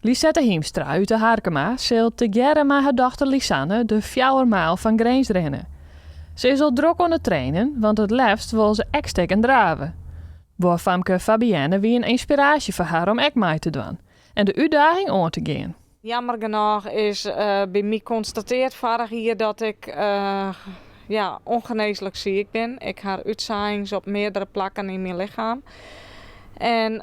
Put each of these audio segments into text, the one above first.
Lisette Hiemstra út De Harkema sil tegearre mei har dochter Lisanne de fjouwer mijl fan Grins rinne. Se is al drok oan it trainen, want it leafst wol se ek stikken drave. Buorfamke Fabienne wie in ynspiraasje foar har om ek mei te dwaan en de útdaging oan te gean. Jammer genôch is by my konstateard foarich jier dat ik ja, ongeneeslik siik bin. Ik ha útsaaiïngs op meardere plakken yn myn lichem. En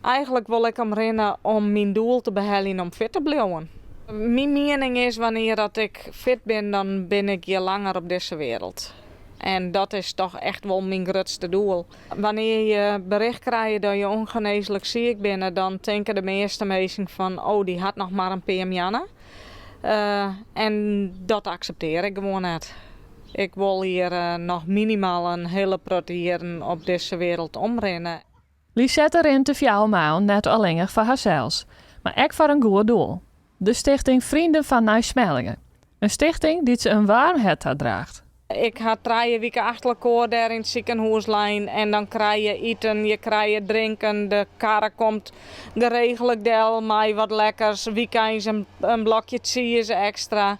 Eigenlik wol ik 'm rinne om myn doel te beheljen om fit te bliuwen. Myn miening is wannear dat ik fit bin, dan bin ik hjir langer op dizze wereld. En dat is toch echt wol myn grutste doel. Wannear je bericht krije dat je ongeneeslik siik binne, dan tinke de measte minsken fan oh dy hat noch mar in pear moanne. En dat akseptear ik gewoan net. Ik wol hjir noch minimaal in hiele protte jierren op dizze wereld omrinne. Lisette rint de fjouwer mijl net allinnich foar harsels, mar ek foar in goed doel, de stichting Vrienden van Nij Smellinghe. In stichting dy't se in waarm hert tadraacht. Ik ha trije wike achter elkoar dêr yn it sikehûs lein en dan krije je iten, je krije drinken, de karre komt geregelik del mei wat lekkers, wykeins in blokje tsiis ekstra.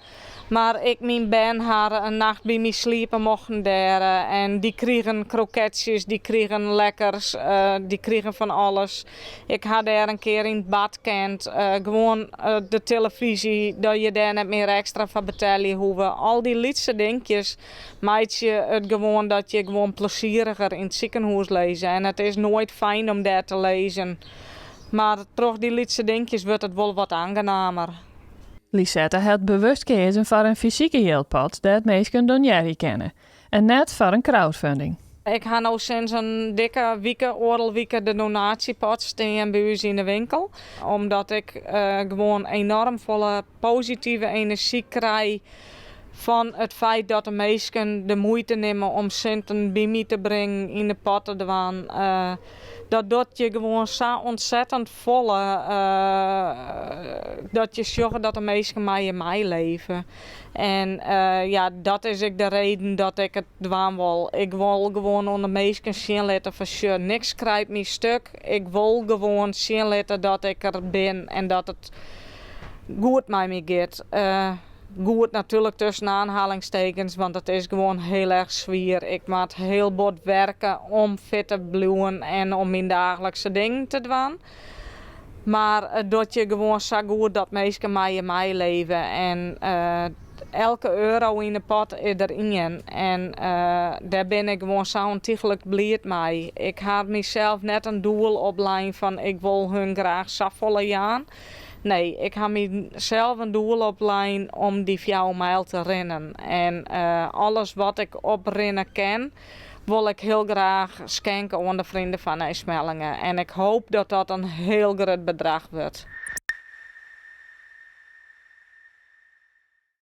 Mar ek myn bern ha in nacht by my sliepe mochten dêr en dy krigen kroketsjes, dy krigen lekkers, dy krigen fan alles. Ik ha dêr in kear yn it bad kend. Gewoan de telefyzje, dat je dêr net mear ekstra foar betelje hoege. Al dy lytse dinkjes meitsje it gewoan dat je gewoan plezieriger yn it sikehûs lizze. En it is noait fijn om dêr te lizzen. Mar troch dy lytse dinkjes wurdt it wol wat aangenamer. Lisette hat bewust keazen foar in fysike jildpot dêr't minsken donearje kinne en net foar in crowdfunding. Ik ha no sinds in dikke wike, oardel wike de donatiepot stean by ús yn de winkel. Omdat ik gewoan enorm folle positive enerzjy krij fan it feit dat de minsken de muoite nimme om sinten by my te bringen, yn de pot te dwaan. Dat docht je gewoan sa ontzettend folle dat je sjogge dat de minsken mei je meileve. En ja, dat is ek de reden dat ik it dwaan wol. Ik wol gewoan oan de minsken sjen litte fan sjoch, niks krijt my stuk. Ik wol gewoan sjen litte dat ik der bin en dat it goed mei my giet. Goed natuerlik tusken aanhalingstekens, want it is gewoan hiel erch swier. Ik moat hiel bot werke om fit te bliuwen en om myn daaglikse dingen te dwaan. Mar it docht je gewoan sa goed dat minsken mei je meileve. En elke euro yn de pot is der ien. En dêr bin ik gewoan sa ûntychlik bliid mei. Ik ha mysels net in doel oplein fan ik wol hun graach safolle jaan. Nee, ik ha mysels in doel oplein om dy fjouwer mijl te rinnen. En alles wat ik oprinne kin, wol ik hiel graach skenke oan de Vrienden van Nij Smellinghe. En ik hoop dat dat in hiel grut bedrach wurdt.